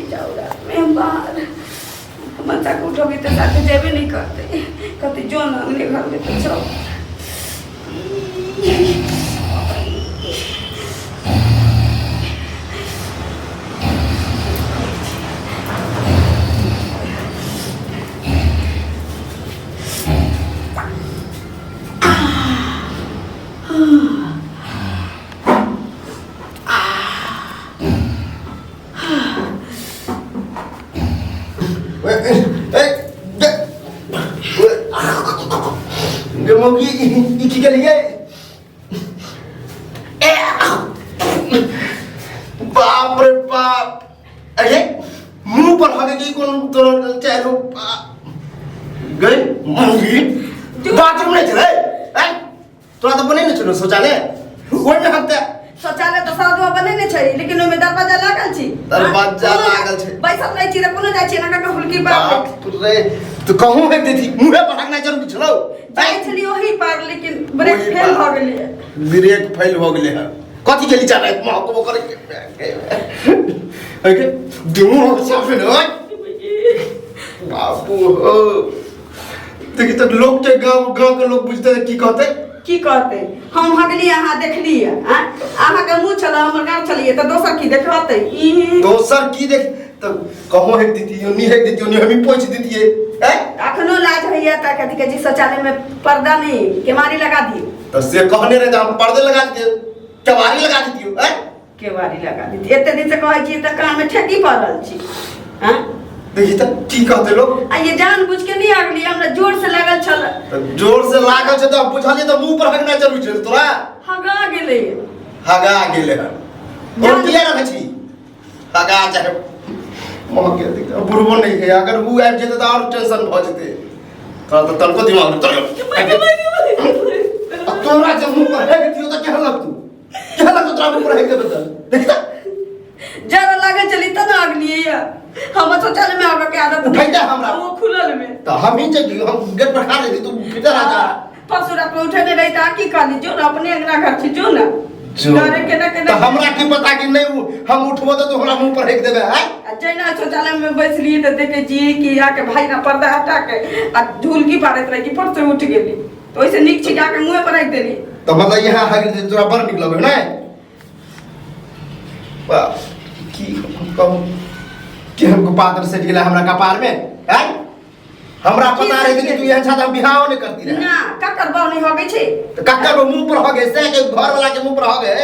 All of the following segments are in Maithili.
जाउ रातिमे हम बाहर बच्चाके उठेबै तऽ साथे जेबे नहि करतै कहतै जो ने अङ्गने घरमे तऽ छौ। गे मौगी, ई की केलियै? बाप रे बाप! अरे, मुंह पर हगे की कोन तोर चाहे गई मौगी, बाथरूम नहीं चले हैं? तोरा तऽ बने ने छलो शौचालय, ओहिमे हकते। शौचालय तऽ साधुआ बनेने छै, लेकिन ओहिमे दरवाजा लागल छै। दरवाजा लागल छै। बैसल रहै छी तऽ कोनो जाइ छी एना कऽ हुलकी बाप बाप रे, तऽ कहूँ हेक देती, मुँहे पर हकनाइ जरूरी छलो। जाइ छली ओही पार, लेकिन ब्रेक ओही फेल पार। भऽ गेलै। ब्रेक फेल भऽ गेलै हँ। कथी के लीचा रहे महकबो करे के दुनू हो साफ ने। ओए बापू हो, देखी तऽ लोक के गाँव गाँव के लोग बुझते की कहते? की कहते? हम हगली, अहाँ देखलियै? आँय, अहाँके मुँह छलै, हमर गाँव छलियै, तऽ दोसर की देखलतै ई? दोसर की देख तऽ कहूँ हेक देती, नी हेक देती, नी हमी पोछि देतियै हैं। अखनो लाज होइया तऽ कथी कहै छै, शौचालयमे पर्दा नहि, केवाड़ी लगा दियौ। तऽ से कहने रहे तऽ हम पर्दे लगा दिए, केवाड़ी लगा दितियौ हैं। केवाड़ी लगा दी। एते दिन से कहै छी तऽ कानमे ठेकी पड़ल छी। आँय, देखी तऽ की कहते लोग। आ ये जान बुझ के नहीं आगली, हमरा जोर से लागल छल। तऽ जोर से लागल छै तऽ बुझलियै तऽ मुंह पर हगना जरूरी छै तोरा। हगा गेलै। हगा गेलै हन और किया रखै छी? हगा जाए महके देख, बुढ़बो नहीं है, अगर ऊ आबि जेतै तऽ और टेंशन भऽ जेतै। तोरा तऽ तनको दिमाग नहि तोरा। आ तोरा जे मुंह पर हेक दियौ तऽ केहन लगतौ? केहन लगतौ तोरा मुंह पर हेक देबै तऽ? देखी तऽ। जरा लागल चली तऽ ना आगलियै या हमर शौचालय में आबऽ के आदत उठै जा हमरा। वो खुलल में तऽ हम ही जइयो, हम गेट पर खा लेती, तू भीतर आ जा। परसू रात में उठेने रही तऽ की कहली, जो ना अपने अंगना घर छी, जो ना। जो। डरे केना केना। तऽ हमरा की पता कि नहीं हम उठबो तऽ तू हमरा मुंह पर हेक देबै हैं। आ जहिना शौचालय में बैसलियै तऽ देखै छियै कि आके भाई ना पर्दा हटा के आ ढुलकी पारैत रहे कि फट से उठ गेली, तऽ ओहिसँ नीक छी कि आके मुँहे पर राखि देली। तऽ मतलब यहाँ हगि जे तोरा बड़ नीक लगै ने? बाप, की कहूँ, केहन को पात्र सेट गेलै हमरा कपार में हैं। हमरा पता रहे कि तू एहन छा तऽ हम बिहाओ नहीं करती रहे। ना, ककर बाव नहीं हगै छै? तऽ ककर मुंह पर हगे से के घर वाला के मुंह पर हगे?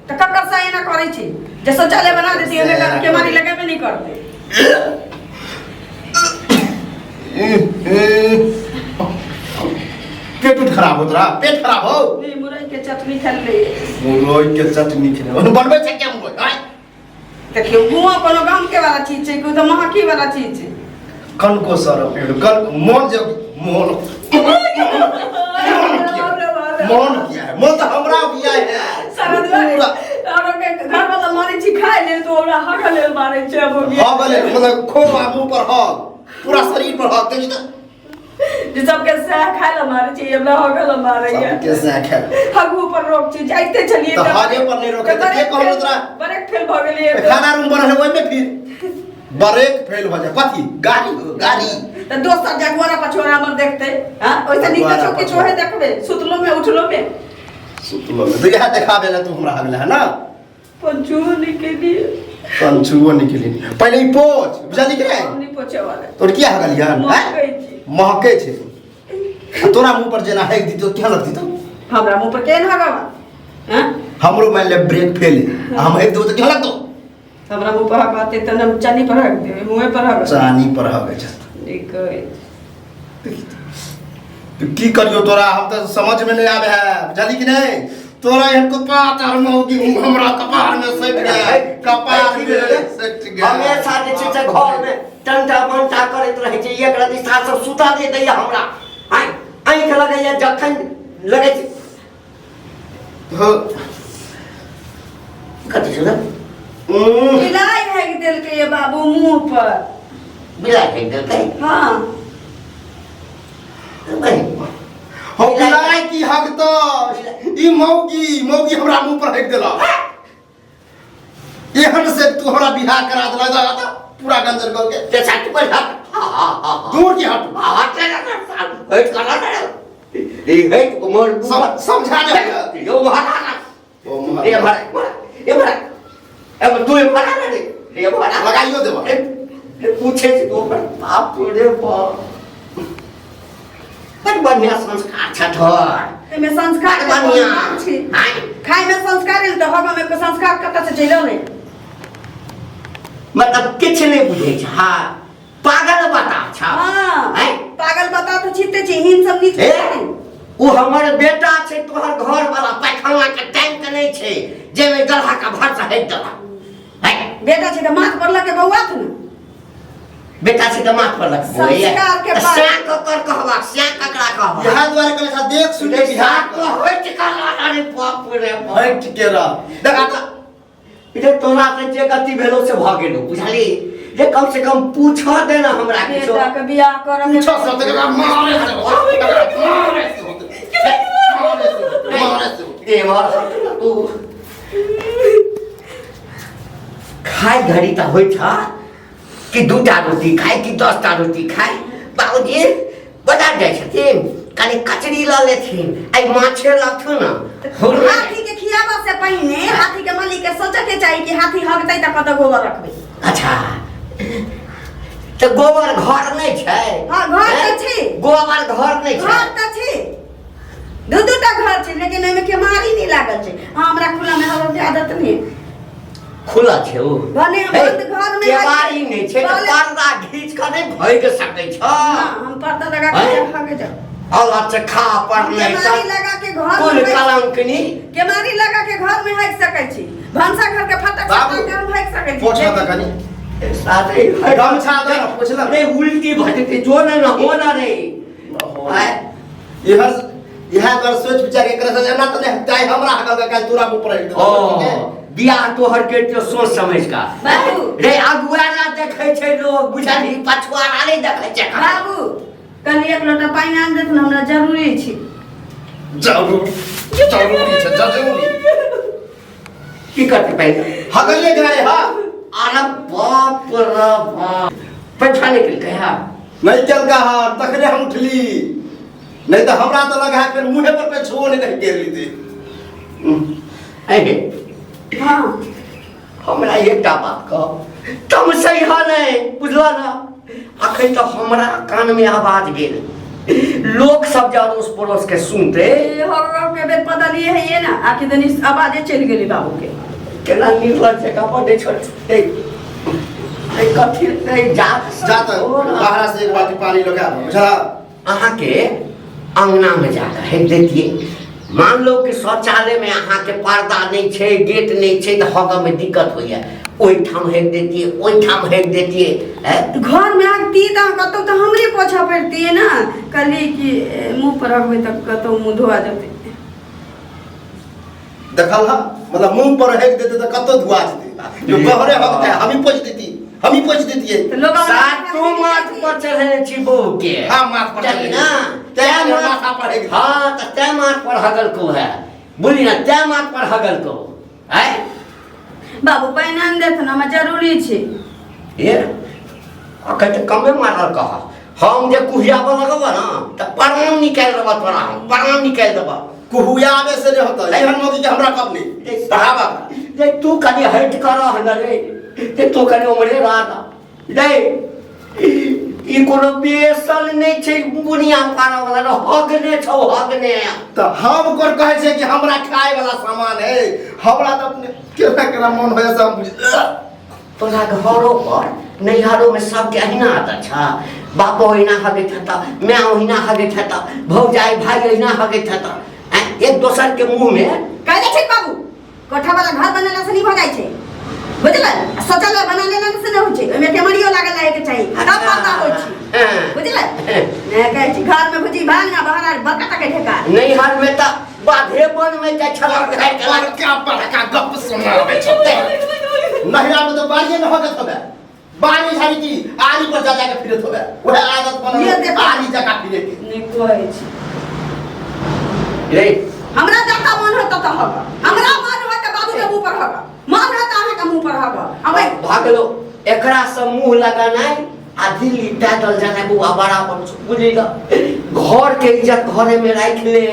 तऽ ककर से एना करै छै जे शौचालय बना देती, ओहिमे से केमारी लगेबे नहीं करते। पेट उट खराब होत रहा, पेट खराब हो। नहीं, मुरई के चटनी खेल ले। मुरई के चटनी खेले बनबै छै क्या मुरई? आय। देखियौ, गुआ कोनो गाम के वाला चीज छै कि ओ तऽ महकी वाला चीज छै। कनको सर पेड़ कन मोन जे मोन मोन किया है, मोन तऽ हमरा किया है। पूरा और के घर वाला मारै छी खाय लेल तऽ ओकरा हग लेल मारै छै। अब हो गया। हग लेल मतलब खूब आ मुंह पर हग, पूरा शरीर पर हग। देखी तऽ जे सबके सएह खाय लए मारै छै, हमरा हग लए मारै है। सबके सएह खाय लए। हगू पर रोक छै, जाइते छलियै तऽ हगे पर नहि रोकै, तऽ के कहलौ तोरा? ब्रेक फेल भऽ गेलियै। खाना रूम बनल है ओहिमे फिर ब्रेक फेल भऽ जाए कथी? गाड़ी हो, गाड़ी। तऽ दोसर जगुआरा पछुआरा हमर देखतै। हाँ, ओहिसँ नीक तऽ अगुआरा छौ कि पछुआरा। तोहे देखबै सुतलो में उठलो में। सुतलो में तऽ इएह देखाबे लए तू हमरा हगले है ना? पंचुओ नहीं केलिए। पंचुओ नहीं केलिए। पहिले ई पोछ, बुझली कि नहि? हम नहीं पोछे वाला। तोर किया हगलियै हन? महकै छी। महकै छै। आ तोरा मुंह पर जेना हेक दितौ केहन लगतौ? हमरा मुंह पर केहन हगवा? हाँ? हमरो मान ले ब्रेक फेल है, आ हम हेक देबौ तऽ केहन लगतौ? हमरा मुंह पर हगते तऽ हम चानी पर हग देबै, मुंहे पर हग। चानी पर हगै छै। नीक कहै। तो की करियो तोरा, हम तऽ समझ में नहीं आवे है, बुझली कि नहीं? तोरा एहन कपार तर में होगी, हमरा कपार में सटि गया, कपार में सटि गया। हमेशा जे छै से घर में टंटा बंटा करैत रहै छै। एक रति सास सब सुता दे दैया हमरा। आँखि आँखि लगैया जखन लगै छै। हाँ। कथी सुन? बिलाइ भागि देलकै ये बाबू मुंह पर। बिलाइ भागि देलकै? हाँ। हो बिलाइ की हक तो ई मौगी मौगी हमरा मुंह पर हक देलक। तू हमरा बियाह करा देला दादा पूरा गंजर कर के ते सच पर हट हाँ हाँ हाँ दूर की हट हाँ हट रे रे हट कर रे रे हट उमर समझा दे यो मारा ओ ए मारा ए मारा ए तू ए मारा रे ए मारा लगाइयो देबा ए पूछे छी तू पर बाप रे बाप बड़ बढ़िया संस्कार छ तोहर एमे संस्कार बड़ बढ़िया छी आँय खाय में संस्कार नहीं तऽ हवा में संस्कार कतऽ से चलि अलै मतलब किछु नहि बुझै छ हाँ पागल बता छ हाँ आँय पागल बता तऽ छिते छी हिन सब नीच ए ओ हमर बेटा छै तोहर घर वाला पैखाना के टैंक नहि छै जाहिमे गलहा के भर से हटि देलक आँय बेटा छै तऽ माथ पर लके बौआ थु ने बेटा छै तऽ माथ पर लग संस्कार के बात। श्या ककर कहबाक श्या ककरा कहबाक इएह दुआरे कहै छै देख सुन के बियाह कर। हटि कर अरे बाप रे बाप हटि के रह देखा तऽ रे तोरा से जे गति भेलो से भऽ गेलो बुझली जे कम से कम पूछऽ दे ना हमरा किछो बेटा के बियाह करऽ के पूछो से तकरा मारे से होतै, तकरा मारे से होतै, मारे से होतै, मारे से होतै। ए मार हट ना तू खाय घड़ी तऽ होइ छ कि दूटा रोटी खाय कि 10टा रोटी खाय बाबूजी बाजार जाइ छथिन कनि कचरी लऽ लेथिन आइ माछे लथुन ने हाथी के खियाबा से पहिने हाथी के मालिक के सोचे के चाही कि हाथी हगतै तऽ कतऽ गोबर रखबै अच्छा तऽ गोबर घर नहि छै हाँ, घर तऽ छै। गोबर घर नहि छै घर तऽ छै दू दू टा घर छै लेकिन ओहिमे केमारी नहि लागल छै हाँ हमरा खुला में हवा के आदत नहि खुला छै ओ भने हम बंद घर में केवाड़ी नहि छै तऽ भले- पर्दा घीच कऽ नहि भागि सकै छ हाँ, हम पर्दा लगा के हैं? भागे जाओ अलग से खा पड़लै केमारी लगा के घर कुल में कलंकनी केमारी लगा के घर में भागि सकै छी भनसा घर के फटक बाबू, से हम भागि सकै छी पोछा तऽ कनि साथे गमछा दऽ ने, पोछलक। रे उल्टी भऽ जेतै जो ने न हो ना रे आँय? इहर इएह दुआरे सोच विचार के करे एना तऽ नहि चाहे हमरा हकल के काल्हि तोरा मुँह पर हटि ओ देतौ, ठीक है? बियाह तोहर के तो सोच समझ का बाबू। रे अगुआरा देखै छै लोग बुझलही पछुआरा नहि देखै छै बाबू कनि एक लोटा पानि आनि देत ने हमरा जरूरी छै जरूरी जरूरी छै जरूरी की करतै पहिने हगलिए घरे हा अरे बाप रे बाप पैसा निकलकै हा नहीं केलका हा तखने हम उठली नहीं तऽ हमरा तऽ लगा है फेर मुँहे पर पे छुओ नहीं रह गेली थी अहे हाँ हमरा एकटा बात कह तम सही ह नहि बुझल ना अखन तऽ हमरा कानमे आवाज गेल लोक सब जे अड़ोस पड़ोस के सुनते ए हो के बेर बदलिए है ये ना आखिर तनी आवाजे चलि गेली बाबू के केना निर्लज जगह पर नहि छोड़ ए ए कथी ए जा जा तऽ बाहर से एक बाल्टी पानी लगा बुझला अहाँके अङ्गनामे जाकऽ हेक दैतियै मान लो कि शौचालयमे अहाँके पर्दा नहि छै गेट नहि छै तऽ हगऽमे दिक्कत होइए ओहिठाम हेक दैतियै ओहिठाम हेक दैतियै हैं घर में आगती तऽ अहाँ कतौ तऽ हमरे पोछा पड़तियै ने कहली कि मुँह पर रखबै तऽ कतौ मुँह धोआ जेतै देखल हा मतलब मुंह पर हेक देते तऽ कतौ धुआ जेतै जो गहरे हकते हम ही पोछ देती हम ही पोछ देतियै तऽ लोग हमरा सातो माथ पर चढ़ेने छी बहू के हाँ, माथ पर चली चढ़ेने ना छी। तैं माथा पर हेक हाँ तऽ तैं माथ पर हगल को है बोली ना तैं माथ पर हगल को है बाबू पानि आनि देत ने हमरा जरूरी छै ये अखन तऽ कमे मारल कह हम जे कुहियाबऽ लगबऽ ने तऽ प्रणाम निकालि देबऽ तोरा हम प्रणाम निकालि देबऽ कुहुयाबे से नहीं होता एहन मौगी के हमरा कब नहीं पढ़ावा जे तू कनि हटि कऽ रह ने रे जे तू कनि उम्हरे रह ने रे ई कोनो बेसन नहि छै बुनिया पारऽ वला रे हगने छौ हगने तो हम कोन कहै छै कि हमरा खाए वाला सामान है हमरा तऽ अपने केना केना मन हो से हम बुझ तोरा घरो पर नैहरोमे सबके अहिना आदत छ बापो ओहिना हगैत हेतऽ माय ओहिना हगैत हेतऽ भौजाइ भाय ओहिना हगैत हेतऽ आँय एक दोसरके मुँहमे कहले छै बाबू कोठा वाला घर बनेला से नहीं भऽ जाइ छै बुझल आ शौचालय बना लेला से नहीं होइ छै ओहिमे केमरियो लागल रहै के चाही तब पर्दा होइ छै हँ। बुझल नहि कहै छी घर में भुजी भांग आ बाहर आर बड़का टाके ढेका नैहरमे तऽ बाधे बनमे जाइ छलऽ बड़का बड़का गप सुनाबै छौ नहिरा में तो बारिए न होगत होबे बारी झाड़ी की आरी पर जा जाके फिरत होबे वह आदत बनल ये देखो। आरी जका फिरे के नहि कहै छी रे हमरा जतऽ मन होत ततऽ हग हमरा मन होत बाबू के मुंह पर हग मन होत अहाँ के मुंह पर हग हम भऽ गेलो। एकरा से मुंह लगानाइ आ दिल्ली पैदल जानाइ बौआ बराबर छौ, बुझली ने? घर के इज्जत घरे में राखि ले,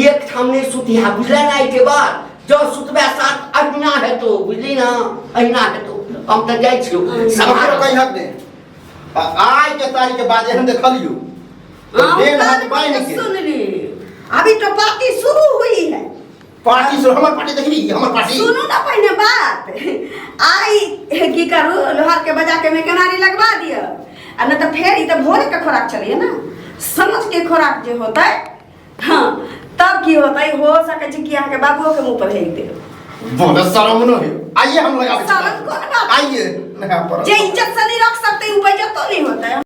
एक ठाम नहीं सुतिहा, बुझले ना? एहिके बाद जँ सुतबे साथ अहिना हेतौ, बुझली ना? अहिना हेतौ। हम तऽ जाइ छियौ। सम्हारो कहीं हक दे। आइ के तारीख के बाद एहन देखलियो तो डेढ़ हाथ बान्हि के सुनली, अभी तो पार्टी शुरू हुई है। पार्टी से हमर पार्टी देखली, हमर पार्टी सुनू ना पहिने बात। आई की करू, लोहार के बजा के मेकनारी लगवा दिअ, आ नहीं तो फेर ई तो भोरे के खोराक चलिए ना, समझ के खोराक जे होतै, हाँ तब की होतै? हो सकै छै कि अहाँके बाबुओ के मुंह पर हेक देब। बोले शर्म न है। आइए हम लगाबै छी। शर्म कोन बात? आइए नहा पर जे इज्जत से नहीं रख सकते उ बेइज्जतो नहीं होता है।